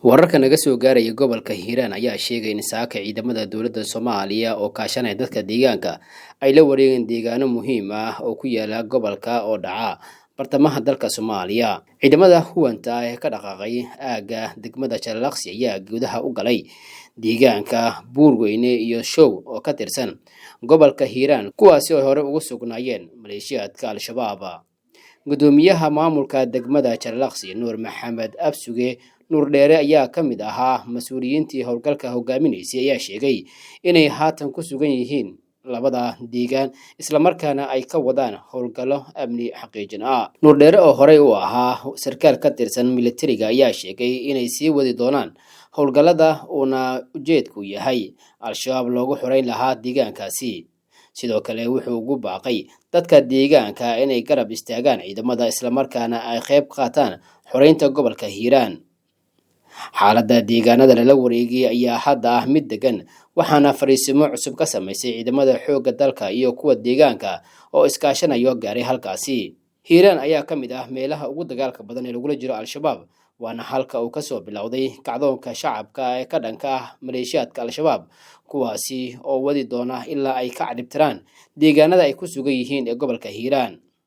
Wararka naga soo gaaraya gobolka Hiiraan ayaa sheegay in saaka ciidamada dowladda Soomaaliya oo kaashanaya dadka deegaanka ay la wareegeen deegaano muhiim ah oo ku yaala gobolka oo dhaca bartamaha dalka Soomaaliya. Ciidamada huwanta ee ka dhaqaaqay aagga degmada Jallaqsi ayaa gudaha u galay deegaanka Buurweyne iyo Show oo ka tirsan gobolka Hiiraan, kuwaasi oo hore ugu sugnaayeen maleeshiyaadka Al-Shabaab. Gudoomiyaha maamulka degmada Jallaqsi, Nuur Maxamed Absuge Nuur Dheere, ayaa ka mid ahaa mas-uuliyiintii howlgalka hogaaminaysay, ayaa sheegay inay haatan ku sugan yihiin labada deegaan islamarkaana ay ka wadaan howlgallo amni xaqiijin ah. Nuur Dheere oo horey u ahaa sarkaal ka tirsan militariga ayaa sheegay inay sii wadi doonaan howlgallada uuna ujeedku yahay Al-Shabaab loogu xoreyn lahaa deegaankaasi. Sidoo kale wuxuu ugu baaqay dadka deegaanka inay garab istaagaan ciidamada islamarkaana ay qayb qaataan xoreynta gobolka Hiiraan. Xaaladda deegaanada lala wareegay ayaa hadda ah mid degan, waxaana fariisimo cusub ka samaysay ciidamada xoogga dalka iyo kuwa deegaanka oo iskaashanayo gaaray halkaasi. Hiiraan ayaa ka mid ah meelaha ugu dagaalka badan ee lagula jiro Al-Shabaab, waana halka uu kasoo bilowday kacdoonka shacabka ee ka dhanka ah maleeshiyaadka Al-Shabaab, kuwaasi oo wadi doona ilaa ay ka cadhibtiraan deegaanada ay ku sugan yihiin ee gobolka Hiiraan.